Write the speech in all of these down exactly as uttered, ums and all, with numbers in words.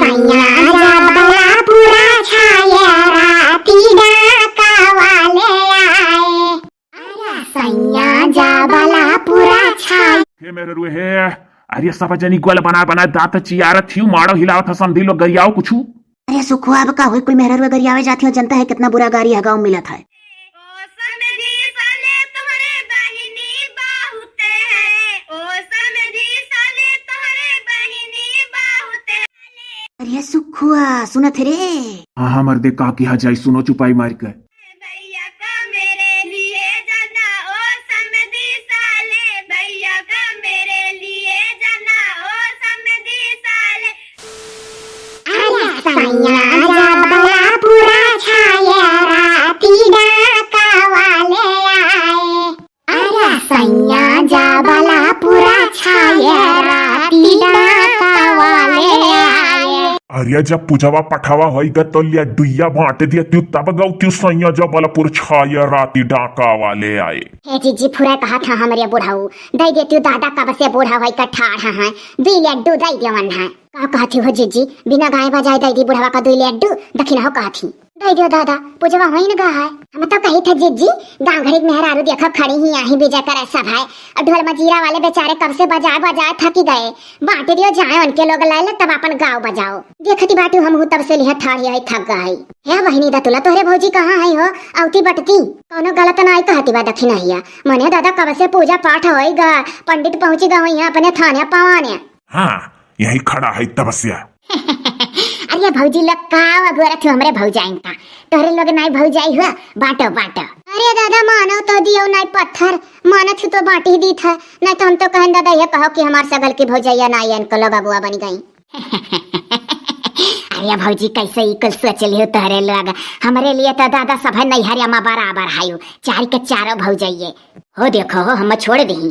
सैया जाबला पूरा छाया राती डाका वाले आए। अरे सैया जाबला पूरा छाया। हे मेरे रुए हे, अरे सब जनी ग्वाल बना बना दांत चियारत हियो, माड़ो हिलावत ह समधी लोग, गरियाओ कुछु। अरे सुखुआ, अब का होई, कुल मेहररुआ गरियावे जात हियो, जनता है कितना बुरा गारी है गाँव मिलत है। ओ समधी साले तोहरे बहिनी बहुत है, ओ समधी साले तोहरे बहिनी बहुत है। अरे सुखुआ, सुनत है रे? हाँ, हाँ, मर्दे, का किहा जाई, सुनो चुपाई मार के। भैया का मेरे लिए जाना, ओ समधी साले, भैया का मेरे लिए जाना, ओ समधी साले। अरे सैया जाबला पूरा छाया राती डाका वाले आए। अरे सैया जाबला पूरा छाया राती डाका वाले आए। अरे जब पूजवा पठवा होई ग तो लड्डुइया बांट दिया तू, तब गौ तू सैया जाबला पूरा छाया राती डाका वाले आए। हे जीजी, फुरा कहा था हमरे बुढ़ऊ, दे दे तू दादा, कब से बूढ़ा होई का ठाढ़ है, दुई लड्डू दे देवन है। का कहत ही हो जीजी, बिना गाए बजाए दे दी बुढ़वा का दुई लड्डू, दखिना हो कहत ही। दे दियो दादा, पूजवा होइन गा है। हम तो कही थे जीजी, गाँव घड़ी के मेहरारू देखो खड़ी ही आही विजय करे सब है, और ढोल मजीरा वाले बेचारे कब से बजाए बजाए थकी गए, बांट दियो जाए उनके लोग ले ले तब अपन गाओ बजाओ। देखती बाटू हम हूँ तब से लिहा ठाढ़ी आई थक गई। हे बहिनी दतुला तोहरे भौजी कहाँ है हो, औती बटती, कौनो गलत ना आई कहती बा दखिनहिया। मने दादा कब से पूजा पाठ होई गा, पंडित पहुँची गा होई है अपने थाने पवाने। हाँ, यही खड़ा है तपस्या। अरे भौजी लोग का अगोरत हो हमरे भौजाइन का, तोहरे लोग नाई भौजाई हुआ, बांटो बांटो। अरे दादा मानो तो दियो नाई पत्थर, मानत हो तो बांटी दी था, नहीं तो हम तो कहन दादा ये कहो कि हमार सगल की भौजैया नाई इनको लोग अगुआ बन गई। अरे भौजी कैसे ई कुल सोच लियो तोहरे लोग, हमरे लिए तो दादा सब है नैहरिया में बराबर है, चार के चारों भौजैये। हो देखो हो, हम छोड़ दही।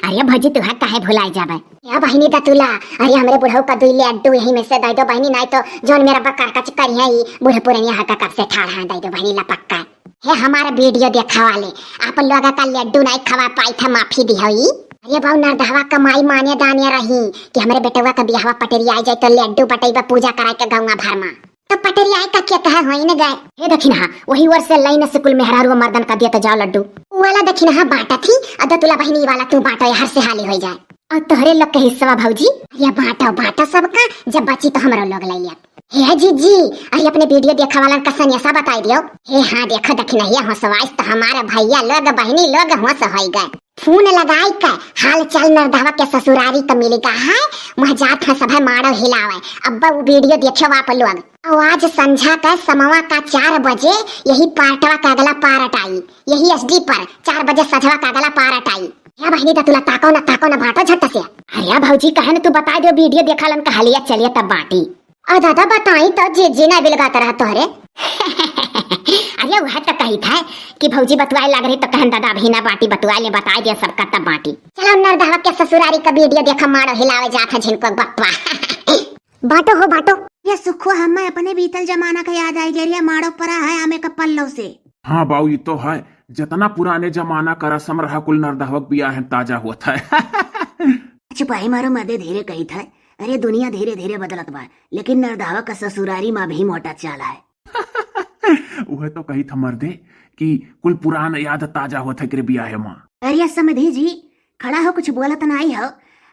अरे भौजी, तुहा काहे भुलाई जाबे? या बहिनी दतुला, अरे हमरे बुढ़ऊ का दुई लड्डू यही में से दे दो बहिनी, नाई तो जौन मेरा बकर कच करी है, ई बूढ़े पुरनिया हका कब से ठाढ़ है, दे दो बहिनी लपक्का। हे हमारा वीडियो देखा वाले, आप लोग का लड्डू नाई खवा पाई था, माफी दी होई। अरे बाऊ, नरदहवा कमाई माने दाने रही कि हमरे बेटवा का बियाहवा पटरी आई जाए तो लड्डू बटैबा पूजा कराए के गौवा भर में। तो पटरिया का क्या कहा होई न गए? हे दखिनहा, वही ओर से लाइन से कुल मेहरारू मर्दन का दिया तो जाओ लड्डू। उ वाला दखिनहा बांटा थी, अ दतुला बहिनी वाला तू बांटो, हर से हाली होई जाए। और तोहरे लोग के हिस्सा भौजी? ये बांटो, बांटो सबका, जब बची तो हमरो लोग ले लिया। हे जीजी, अरे अपने वीडियो देखा वालन का संदेशा बताई दियो। हे हाँ, देखो दखिनहिया हंसवाइस तो हमारे भैया लोग बहिनी लोग हंस होई गए। फोन लगाई के हाल चाल नरदहवा के ससुरारी का मिली का है, वह जात है सभे मारो हिलावे। अब वो वीडियो देखो आप लोग। और आज संझा का समवा का चार बजे यही पार्टवा का अगला पार्ट आई, यही एसडी पर चार बजे संझवा का अगला पार्ट आई। या बहिनी दतुला ताको ना, ताको ना, बांटो झट से। अरे भौजी कहे न तू बता दो वीडियो देखा लन का हलिया चलिए तब बांटी। आ दादा बताई तो जीजी ना बिलगात रहा तोहरे। अरे वह तो कही था कि भौजी बतुआए लाग रही तो कहन दादा अभी ना बांटी, बतुआए ले, बताए दिया सबका तब बांटी। चलो नरदहवा के ससुरारी का वीडियो देखा, मारो हिलावे जात है झिनको बप्पा। बांटो हो बांटो। ये सुखो हमें अपने बीतल जमाना का याद आई गया, मारो परा है आमे का पल्लो से। हाँ बाऊ, ये तो है, जितना पुराने जमाना का रस्म रहा कुल नरदहवा के बियाह है ताजा होत है। चुपाई मारो मर्दे, धीरे कही था। अरे दुनिया धीरे धीरे बदलत बा, लेकिन नरदहवा का ससुरारी में भी मोटा चाल है। उहे तो कही था मर्दे कि कुल पुरान याद ताजा होत है एकरे बियाहे में। अरे समधी जी, खड़ा हो, कुछ बोलत नाई हो।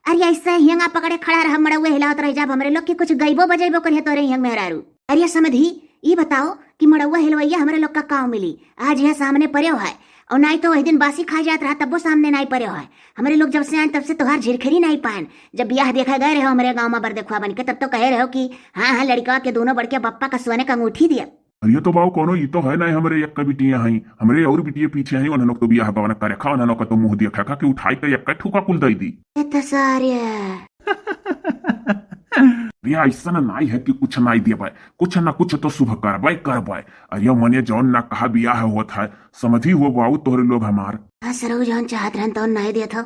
अरे ऐसे हियंगा पकड़े खड़ा रह, मड़ौए हिलावत रह जाब हमरे लोग कि कुछ गइबो बजइबो करिए तोरे हियंग मेहरारू। अरे समधी, ई बताओ कि मड़ौआ हिलवैया हमरे लोग का काव मिली? आज यह सामने पड़े है, और नाई तो वही दिन बासी खा जात रहा तब्बो सामने नाई पड़े है। हमरे लोग जब से आए तब से तोहार झिरखिरी नाई पाएन। जब बियाह देखा गए रहो हमरे गाँव में बरदेखुआ बन के, तब तो कहे रहो कि हाँ हाँ लड़का के दोनों बड़के बप्पा का सोने का अंगूठी दिया। अरे तो बाऊ कोनो ई तो है ना हमरे एक बिटिया हैं, हमरे और बिटिया पीछे हैं, उन्हनों को बियाह गवन करे खा, उन्हनों का तो मुंह दिया खा खा के उठाई के एक ठुका कुल दई दी। ए तो सारे। अरे ऐसा नाई है कि कुछ नाई देबे, कुछ ना कुछ तो शुभ करबे करबे। अरे मने जौन ना कहा बियाह होत है, समझी हो बाऊ तोहरे लोग हमार। हाँ सरऊ, जौन चाहत रहन तौन नाई देत हो।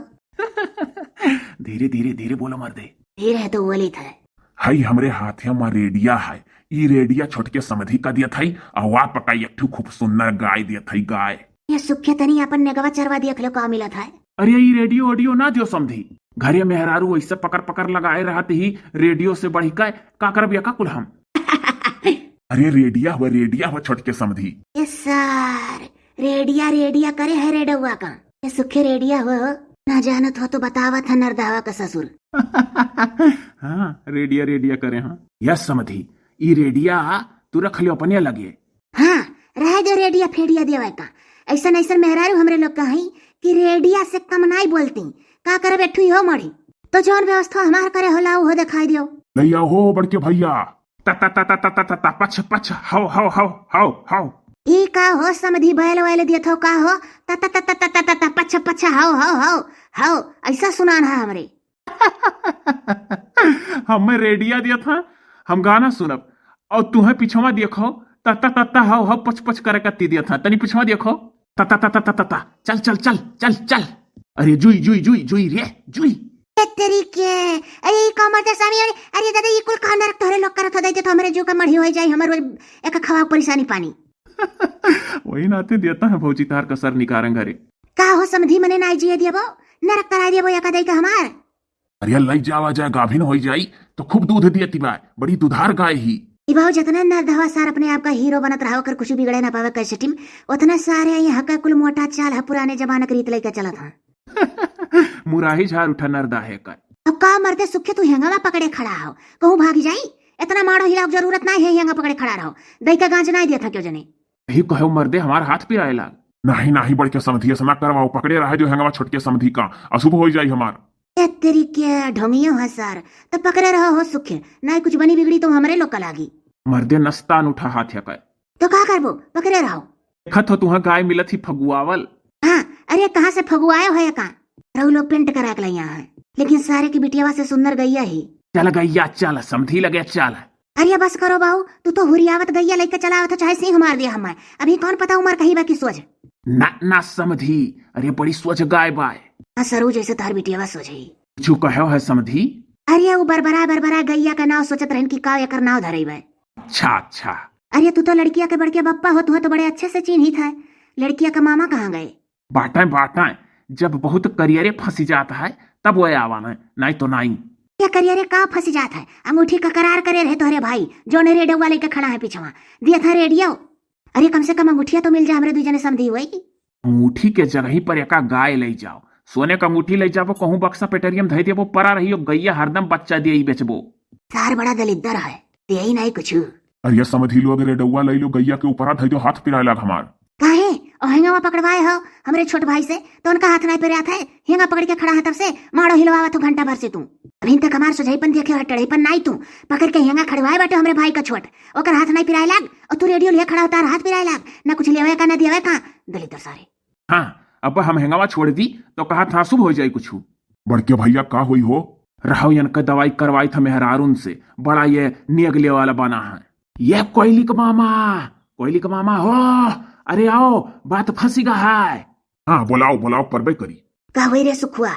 धीरे धीरे धीरे बोलो मर्दे। धीरे है तो बोली था। हई हमरे हाथे में रेडिया है, ई रेडिया छोटके समधी का दियत हई, आ वा पका एक ठू खूब सुंदर गाय दियत हई, गाय। ये सुखे तनी अपन नेगवा चरवा दिया खलो का मिलत है। अरे ई रेडियो ऑडियो ना दियो समधी। घरे मेहरारू ऐसे पकड़ पकड़ लगाए रहत ही, रेडियो से बढ़ि के का करब या का कुल हम? अरे रेडिया हुआ, रेडिया हुआ छोटके समधी। ए सर, रेडिया रेडिया करे है रेडौआ का। ए सुखे रेडिया हो, ना जानत हो तो बतावत है नरदहवा का ससुर। हाँ, रेडिया रेडिया करे हाँ। यस समधी, ई रेडिया तू रख लियो अपने लगे। हाँ, रह दो रेडिया फेडिया देवे का। ऐसन ऐसन मेहरारू हमरे लोग का हई कि रेडिया से कम नाई बोलती। का करब एठू हो मढ़ी? तो जौन व्यवस्था हमार करे होला उहो दिखाई दियो। लैया हो बड़के भैया। ता ता ता ता ता ता ता ता पछ पछ हौ हौ हौ हौ हौ। ई का हो समधी, बैल वैल दियत हो का हो? ता ता ता ता ता ता ता पछ पछ हौ हौ हौ हौ। ऐसा सुनान है हमरे। हमें रेडिया दिया था, हम गाना सुनब और तुहें पिछवा देखो, ता ता ता ता हौ हौ पछ पछ करे कत्ती दिया था। तनी पिछवा देखो, ता ता ता ता ता ता ता। चल चल चल चल चल। अरे जुई जुई जुई जुई रे जुई। ए तेरी के, अरे ई कमर ते सामी, अरे, अरे दादा, ई कुल का नरक तोहरे लोग करत हो, दैते तो हमरे जीव का मढ़ी होइ जाई, हमर रोज एक खवा परेशानी पानी। वही नाते देता है भौजी तार कसर निकारंग रे। का हो समधी, मने नाई जिए दियबो, नरक कराई दियबो या का दई का हमार? अरे लई जावा जाए, गाभिन होइ जाई तो खूब दूध दियती बा, बड़ी दुधार गाय ही। ई बाऊ, जितना नरदहवा सार अपने आप का हीरो बनत रहा, ओकर कुछ बिगड़े ना पावे कैसे टीम, उतना सारे यहाँ का कुल मोटा चाल है, पुराने जमाना के रीत लइका चलत हाँ। मुराही झार उठा नरदा है कर। अब का मरते सुखे तू हेंगवा पकड़े खड़ा हो, कहूँ भाग जाई? इतना मारो हिलाव जरूरत नाई है, हेंगा पकड़े खड़ा रहो, दई का गांज नाई दिया था क्यों जने। यही कहो मर्दे, हमार हाथ पिराए लाग। नाही नाही बड़के समधी, ऐसा ना करवाओ, पकड़े रहे जो हेंगवा छोटके समधी का, अशुभ होइ जाई हमार। ए तेरी के ढोंगियो है सर, तो पकड़े रहो हो सुखे, नाई कुछ बनी बिगड़ी तो हमरे लोग का लागी। मर्दे नस्तान उठा हाथ है कर। तो का करबो, पकड़े रहो। देखत हो तुहाँ गाय मिलत ही फगुआवल। हाँ, अरे कहाँ से फगुआयो है का? रहू लोग पेंट करा के लइया है, लेकिन सारे की बिटियावा से सुंदर गैया ही। चल गैया चल, समधी लगे चल। अरे बस करो बाऊ, तू तो हुरियावत गैया लइके चलावत हो, चाहे सिंह मार दिया हमार। अभी कौन पता उमर कहीं बाकी सोझ। ना ना समधी, अरे बड़ी सोझ गाय बाय। हाँ सरू, जैसे तार बिटियावा सोझ ही। कुछ कहो है समधी? अरे वो बरबरा बरबरा गैया का नाव सोचत रहन कि का एकर नाव धरई बाय। अच्छा अच्छा। अरे तू तो लड़किया के बड़के बप्पा हो, तुहे तो बड़े अच्छे से चिन्हित है। लड़किया का मामा कहाँ गए? बाटें बाटें, जब बहुत करियरे फंसी जात है तब वो आवा है, नाई तो नाई। ये करियरे का फंसी जात है? अंगूठी का करार करे रहे तोहरे भाई, जौन रेडियो वाले के खड़ा है पीछवा, दिया था रेडियो। अरे कम से कम अंगूठिया तो मिल जा, हमरे दुई जने समधी हुई। अंगूठी के जगही पर एका गाय लई जाओ, सोने का अंगूठी लई जाबो, कहूँ बक्सा पेटरियम धई देबो, परा रहियो गैया हरदम बच्चा दिए बेचबो। सार बड़ा दलिद्दर है, दिए ही नाई कुछ। अरे समधी लोग, रेडौआ लई लो, गैया के ऊपरा धई दो, हाथ पिराए लाग हमार। काहे? ओ हेंगवा पकड़वाए हो हमरे छोट भाई से, तो उनका हाथ नाई पिरात है? हेंगा पकड़ के खड़ा है तब से, मारो हिलवावत हो घंटा भर से तू। अभी तक हमार सोझाईपन देखे हो, टड़ाईपन नाई तू। पकड़ के हेंगा खड़वाए बाटे हमरे भाई का छोट, ओकर हाथ नाई पिराए लाग, और तू रेडियो लिए खड़ा होता, हाथ पिराए लाग, ना कुछ लेवे का ना देवे का, दलिद्दर सारे। हाँ, अब हम हेंगवा छोड़ दी तो कहा था शुभ हो जाए कुछ। बड़के भैया का होई हो? रहो इनका दवाई करवाई था मेहरारून से, बड़ा ये नेगले वाला बना है। ये कोयली का मामा, कोयली का मामा हो, अरे आओ, बात फंसी गा है। हाँ बोलाओ बोलाओ, परबे करी। का होई रे सुखुआ?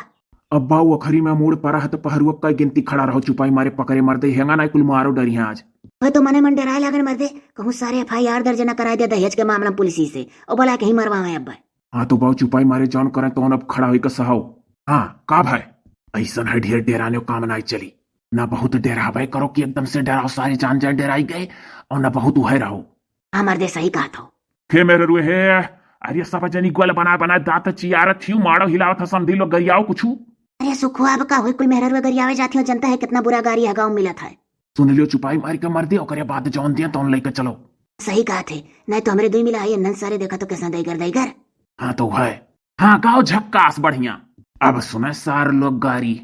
अब बाऊ अखरी में मूड़ परा है तो पहरुआ का गिनती खड़ा रहो, चुपाई मारे पकड़े मर दे, हेंगा नाई कुल मारो डरी हैं आज। वह तो मने मन डराए लागन मर दे, कहूँ सारे एफ आई आर दर्ज न कराए दे दहेज के मामला पुलिस से, और बोला कहीं मरवावे अब। हाँ तो बाऊ चुपाई मारे जौन करें तो अब खड़ा होई का सहाओ। हाँ का भाई? ऐसन है ढेर डेराने काम नाई चली, ना बहुत डेरावे करो कि एकदम से डराओ सारे जान जाए डेराई गए, और ना बहुत उहे रहो। हाँ मर्दे सही कहत हो। हे मेरे रुए हे, अरे सब जनी गोल बना बना दांत चियारत हियो, मारो हिलावत ह समधी लोग गरियाओ कुछु। अरे सुखुआ अब का हुई, कुल मेहररुआ गरियावे जाती हो, जनता है कितना बुरा गारी है गाँव मिलत है। सुन लियो चुपाई मार के मर दे, ओकरे बाद जौन दिया तौन लेके चलो। सही कहत है, नहीं तो हमरे दुई मिला है नन सारे देखा तो कैसा दैगर दैगर। हाँ तो है। हाँ गाओ झक्कास बढ़िया। अब सुने सार लोग गारी।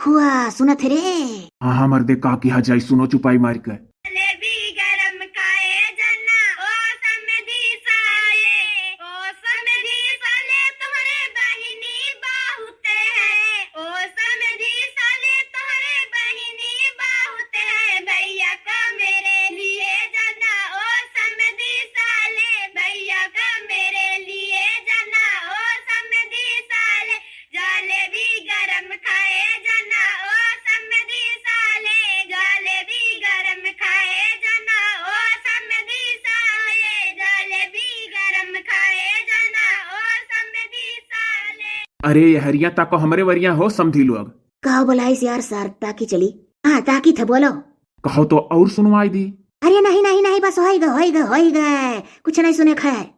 कुआ सुनत है रे। हाँ, हाँ, मर्दे, का किहा जाई, सुनो चुपाई मार के। जलेबी गरम खाए जना, ओ समधी साले, ओ समधी साले, तुम्हारे बहिनी बहुत है, ओ समधी साले, तुम्हारे बहिनी बहुत है, भैया को मेरे लिए जना, ओ समधी साले, भैया को मेरे लिए जना, ओ समधी साले, जलेबी गरम खाए जना, ओ समधी साले, जलेबी गरम खाए जना, ओ समधी साले, जलेबी गरम खाए जना, ओ समधी साले। अरे, ये हरिया ताको हमरे वरिया हो, समधी लोग। का बोलाइस यार सार, ताकी चली। हाँ, ताकी थे, बोलो। कहो तो और सुनवाई दी। अरे नहीं, नहीं, नहीं, बस होई गए, होई गए, होई गए, कुछ नहीं सुने खाए।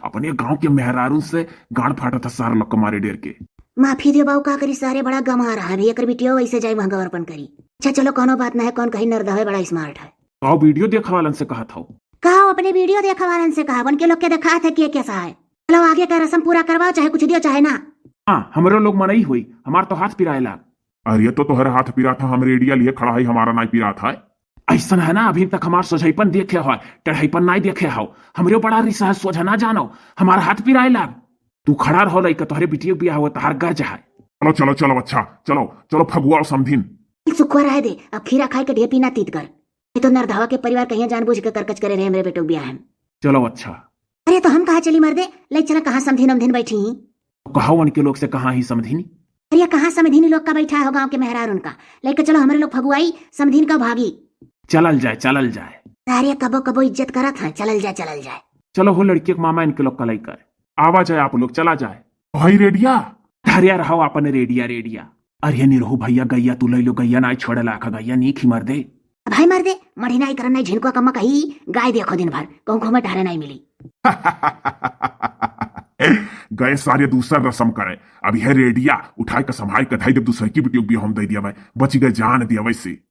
अपने गांव के मेहरारून से गांड फाटत है सार लोग के मारे डेर के। माफी दियो बाऊ, का करी, सारे बड़ा गमा रहा है, अभी एकर बिटियो वैसे जाई वहाँ गौरपन करी। अच्छा चलो, कोनो बात ना है, कौन कही नरदवे बड़ा smart है। का वीडियो देखा वालन से कहा था? का अपने वीडियो देखा वालन से कहा, उनके लोग के देखा था के कैसा है। चलो आगे का रस्म पूरा करवाओ, चाहे कुछ दियो चाहे ना। हाँ, हमरो लोग मनई होई, हमार तो हाथ पिराए लाग। अरे तो तोहरे हाथ पिरात है, हम रेडिया लिए खड़ा है, हमारा नाई पिरात है। ऐसन है ना, अभी तक हमार सोझाईपन देखे हो, टेढ़ाईपन नाई देखे हो। हमरे बड़ा रिसा है, सोझा ना जानो, हमार हाथ पिराए लाग। तू खड़ा रहो लइका, तोहरे बिटिया के बियाह हुआ, तहार गर्ज है। चलो, चलो, चलो, अच्छा, चलो, चलो, फगुआ समधिन। सुखुआ रहे दे, अब खीरा खाए के ढेपी ना तीत कर। ये तो नरदवा के परिवार कहिया जानबूझ के करकच करे रहे हमरे बेटो के बियाह में। चलो, अच्छा। अरे तो हम कहाँ चली मर्दे, ले चला कहाँ समधिन उमधिन बैठी ही। कहो उनके लोग से कहाँ ही समधिन? अरे कहाँ समधिन लोग का बैठा हो गांव के मेहरार उनका, लेके चलो हमरे लोग फगुआई समधिन का भागी। चलल जाए, चलल जाए। अरे कबो कबो इज्जत करत हैं, चलल जाए, चलल जाए। चलो हो लड़की के मामा, इनके लोग का लइका आवा जाए, आप लोग चला जाए। भाई रेडिया। धरिया रहो अपन रेडिया, रेडिया। अरे निरहू भैया, गैया तू लइ लो, गैया नाई छोड़े लाख, गैया नीक ही मर्दे। भाई मर्दे, मढ़ी नाई करन नाई झिनकुआ कम्मा कही, गाय देखो दिन भर, कहूँ घूमे टहरे नाई मिली। गए सारे दूसर रस्म करे, अब यह रेडिया उठाए के संभाल के धई देब, दूसर की बिटियो बियाह हम दे दिया भाई, बची गए जान दिया वैसे।